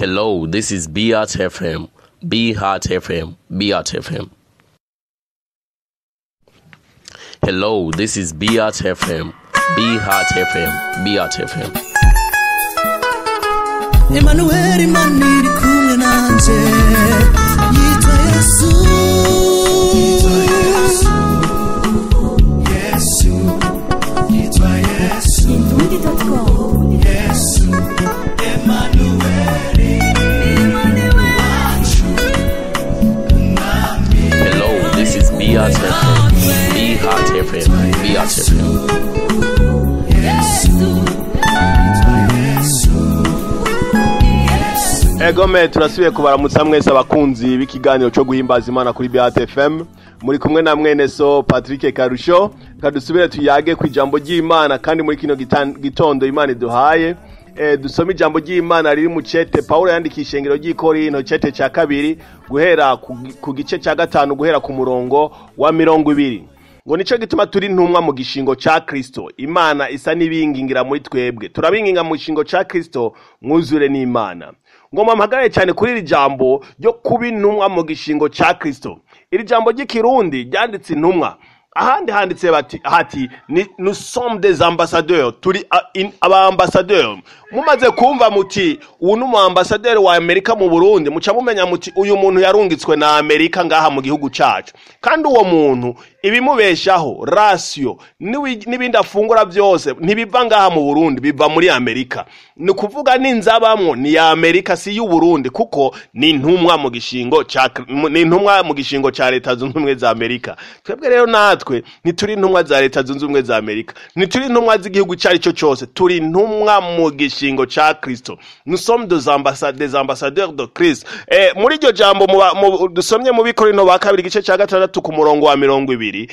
Hello, this is Beat FM. Be Heart FM. Beat FM. Hello, this is Beat FM. Be Heart FM. Beat FM. Emmanuel Imana iri kumwe nanje yitwa Yesu. Yesu, yitwa Yesu, Yesu, Emmanuel, wacu, umwami. Hello, this is Beat FM. Be Heart FM. Beat FM. Yesu, yitwa Yesu. Egome, turasubiye kubaramutsa mwese abakunzi b'ikiganiro cyo guhimbaza Imana kuri Beat FM. Muri kumwe na mwene so Patrick Karusho. Kadusubire tuyage ku ijambo ry'Imana, kandi muri kino gitondo Imana iduhaye, dusome ijambo ry'Imana riri mu cete Paulo yandikiye ishengero ry'i Korinto, cete ca kabiri, guhera ku gice ca 5, guhera ku murongo wa 20. Ngo nico gituma turi ntumwa mu gishingo ca Kristo, Imana isa n'ibingingira muri twebwe, turabinginga mu gishingo ca Kristo, mwuzure n'Imana. Ngo mpamagare cyane kuri iri jambo ryo kuba intumwa mu gishingo ca Kristo. Iri jambo ry'ikirundi ryanditse intumwa, ahandi handitse bati hati ni nous sommes des ambassadeurs, turi aba ambassadeurs. Mumaze kumva muti uyu ni umu ambassadeur wa Amerika mu Burundi, muca mumenya muti uyu muntu yarungitswe na Amerika ngaha mu gihugu cacu. Kandi uwo muntu ibimubeshaho, ratio n'ibindi afungura byose ntibiva ngaha mu Burundi, biva muri Amerika. Ni kuvuga n'inzabamwo ni ya Amerika, si y'u Burundi, kuko ni intumwa mu gishingo ca ni intumwa mu gishingo ca Leta Zunze Ubumwe za Amerika. Twebwe rero natwe ntituri intumwa za Leta Zunze Ubumwe za Amerika, ntituri intumwa z'igihugu icyo ari cyo cyose, turi intumwa mu gishingo ca Kristo. Nous sommes des ambassadeurs de Christ. Muri iryo jambo dusomye mu Bikorinto ba kabiri igice ca 6 ku murongo wa 20,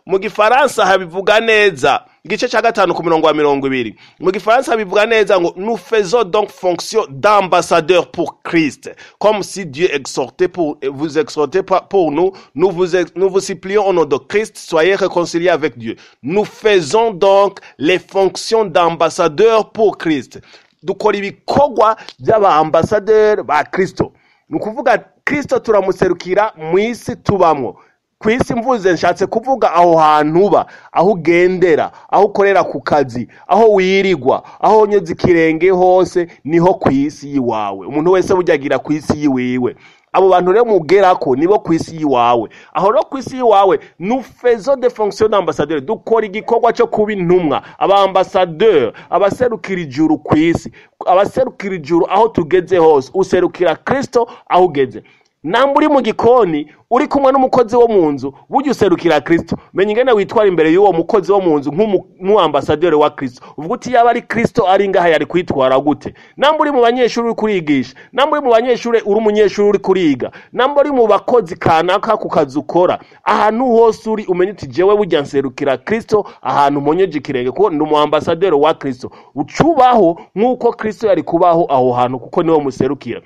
mu Gifaransa habivuga neza. Igice ca 5 ku murongo wa 20 mu Gifaransa bivuga neza ngo nous faisons donc fonction d'ambassadeurs pour Christ, comme si Dieu exhortait pour vous exhortait pour nous, nous vous supplions au nom de Christ, soyez réconciliés avec Dieu. Nous faisons donc les fonctions d'ambassadeurs pour Christ. Dukora ibikorwa by'aba ambassadeurs ba Kristo. Ni ukuvuga Kristo turamuserukira mu isi tubamwo. Ku isi mvuze nshatse kuvuga aho hantu uba, aho ugendera, aho ukorera ku kazi, aho wirigwa, aho unyuze ikirenge hose, niho ku isi yiwawe. Umuntu wese burya agira ku isi yiwiwe. Abo bantu rero mugerako nibo ku isi yiwawe. Aho rero ku isi yiwawe, nous faisons des fonctions d'ambassadeur, dukora igikorwa cyo kuba intumwa, aba ambassadeur, abaserukira ijuru ku isi, abaserukira ijuru aho tugeze hose, userukira Kristo aho ugeze. Namba uri mu gikoni uri kumwe n'umukozi wo mu nzu, burya userukira Kristo. Menya ingene witwara imbere y'uwo mukozi wo mu nzu nk'umu ambassadeur wa Kristo. Uvuga uti yaba ari Kristo ari ngaha yari kwitwara gute? Namba uri mu banyeshuri uri kurigisha, namba uri mu banyeshuri uri umunyeshuri uri kuriga, namba uri mu bakozi kanaka ku kazi ukora, ahantu hose uri umenye uti jewe burya nserukira Kristo ahantu mponyeje ikirenge, kuko ndi umu ambassadeur wa Kristo. Ucubaho nk'uko Kristo yari kubaho aho hantu, kuko niwe muserukira.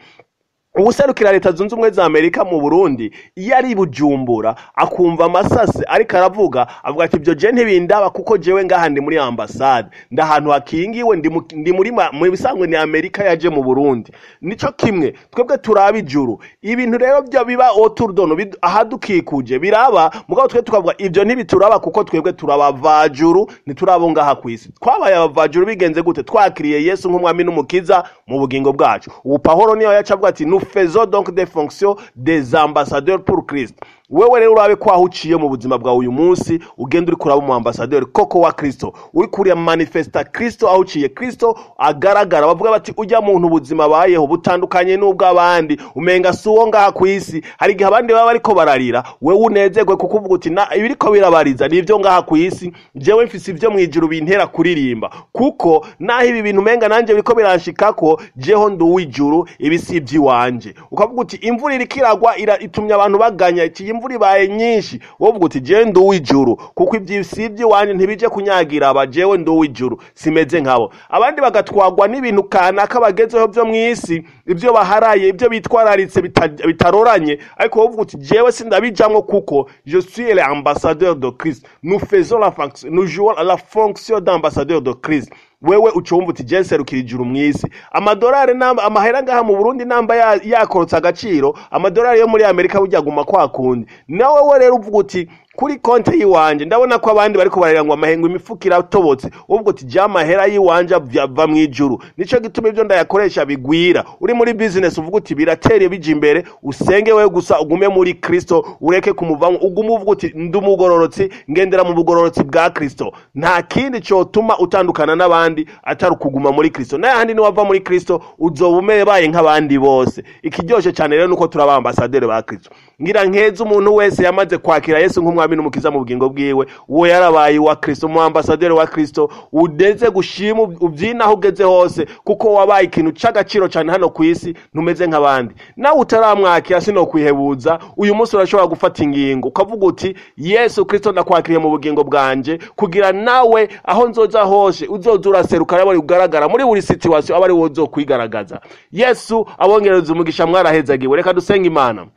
Uwuserukira Leta Zunze Ubumwe za Amerika mu Burundi iyo ari Bujumbura akumva amasase ariko aravuga, avuga ati ibyo je ntibindaba, kuko jewe ngaha ndi muri ambasade, ndi ahantu hakingiwe, ndi muri mu bisanzwe ni Amerika yaje mu Burundi. Nico kimwe twebwe turaba ijuru. Ibintu rero byo biba autour de nous, ahadukikuje biraba, mugabo twe tukavuga ibyo ntibituraba, kuko twebwe turabavajuru, ntiturabo ngaha kwisi. Twabaye abavajuru bigenze gute? Twakiriye Yesu nk'umwami n'umukiza mu bugingo bwacu. Ubu Pahoro niyo yaca avuga ati nous faisons donc des fonctions des ambassadeurs pour Christ. Wewe rero urabe ko aho uciye mu buzima bwawe uyu munsi ugenda uri kuraba umu ambassadeur koko wa Kristo, uri kuriya manifesta Kristo aho uciye, Kristo agaragara, bavuga bati ujya muntu ubuzima bayeho butandukanye n'ubw'abandi, umenga si uwo ngaha ku isi. Hari igihe abandi baba bariko bararira, wewe unezerwe kuko uvuga uti na ibiriko birabariza ni ibyo ngaha ku isi, jewe mfise ibyo mu ijuru bintera kuririmba, kuko naho ibi bintu umenga nanje biriko biranshikako, jeho ndi uw'ijuru, ibi si iby'iwanje. Ukavuga uti imvura iriko iragwa itumye abantu baganya, iti imvura ibaye nyinshi, wowe uvuga uti jewe ndi uw'ijuru, kuko ibyo si iby'iwanje, ntibije kunyagira aba, jewe ndi uw'ijuru, simeze nkabo. Abandi bagatwagwa n'ibintu kanaka bagezeho byo mu isi, ibyo baharaye, ibyo bitwararitse bitaroranye, ariko wowe uvuga uti jewe sindabijamwo, kuko je suis l'ambassadeur de Christ. Nous faisons la fonction, nous jouons la fonction d'ambassadeur de Christ. Wewe ucumva uti je nserukira ijuru mw'isi. Amadolari amahera ngaha mu Burundi namba yakorotse agaciro, amadolari yo muri Amerika burya aguma kwa kundi. Nawe we rero uvuga uti kuri konte yiwanje ndabona ko abandi bariko bararira ngo amahengo imifuko iratobotse, uvuga uti je amahera yiwanje ava mw'ijuru, nico gituma ivyo ndayakoresha bigwira. Uri muri business uvuga uti biratere bija imbere, usenge wewe gusa ugume muri Kristo, ureke kumuvamo, ugume uvuga uti ndi umugororotsi, ngendera mu bugororotsi bwa Kristo. Nta kindi cotuma utandukana n'abandi atari ukuguma muri Kristo. N'ahandi niwava muri Kristo uzoba ubaye nk'abandi bose. Ikiryoshe cane rero nuko turaba ambasaderi ba Kristo. Ngira nkeze umuntu wese yamaze kwakira Yesu nk'umwami n'umukiza mu bugingo bwiwe, uwo yarabaye wa Kristo, mu ambasaderi wa Kristo, udeze gushima ubyina aho ugeze hose, kuko wabaye ikintu c'agaciro cane hano ku isi, ntumeze nk'abandi. Nawe utaramwakira sinokwihebuza, uyu munsi urashobora gufata ingingo ukavuga uti Yesu Kristo ndakwakiriye mu bugingo bwanje, kugira nawe aho nzoza hose uzoza uraseruka, ari ugaragara muri buri situation, aba ari wowe uzokwigaragaza. Yesu abongereza umugisha, mwarahezagiwe. Reka dusenge Imana.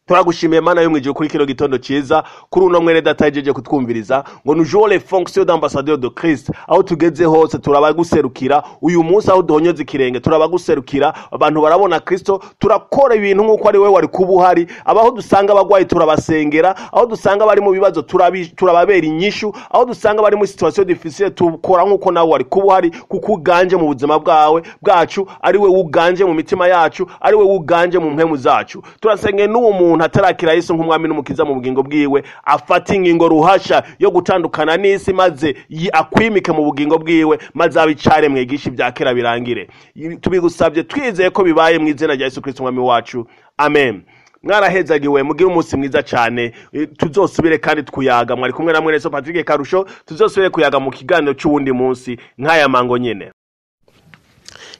Turagushimiye Mana yo mwijuru kuri kino gitondo ciza, kuri uno mwene data yajeje kutwumviriza ngo nous jouons les fonctions d'ambassadeur de Christ. Aho tugeze hose turabaguserukira. Uyu munsi aho duhonyoza ikirenge turabaguserukira, abantu barabona Kristo, turakora ibintu nk'uko ari wewe wari kuba uhari. Abaho dusanga abagwayi turabasengera, aho dusanga bari mu bibazo turababera inyishu, aho dusanga bari muri situation difficile tukora nk'uko nawe wari kuba uhari, kuko uganje mu buzima bwawe bwacu, ari we uganje mu mitima yacu, ari we uganje mu mpemu zacu. Turasenge n'uwo muntu atarakira Yesu nk'umwami n'umukiza mu bugingo bwiwe, afata ingingo ruhasha yo gutandukana n'isi, maze akwimike mu bugingo bwiwe, maze abicare mwigisha ibya kera birangire. Tubigusabye twizeye ko bibaye mu izina rya Yesu Kristo umwami wacu, amen. Mwarahezagiwe, mugire umunsi mwiza cyane. Tuzosubire kandi tkuyaga. Mwari kumwe na mwene so Patrick Karusho, tuzosubire kuyaga mu kiganiro c'uwundi munsi nk'aya mango nyene.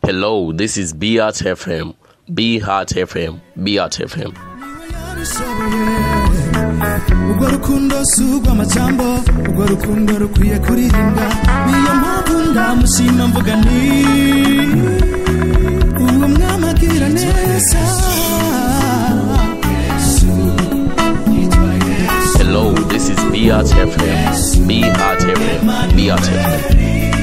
Hello, this is Beat FM. Be Heart FM. Beat FM. Urwo rukundo si urw'amajambo, urwo rukundo rukwiye kuririmba, niyo mpamvu ndamushima mvuga nti uwo mwami agira neza. Hello, this is Beat FM. Be Heart FM. Beat FM.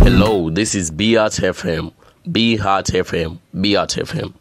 Hello, this is Beat FM. Be Heart FM. Beat FM.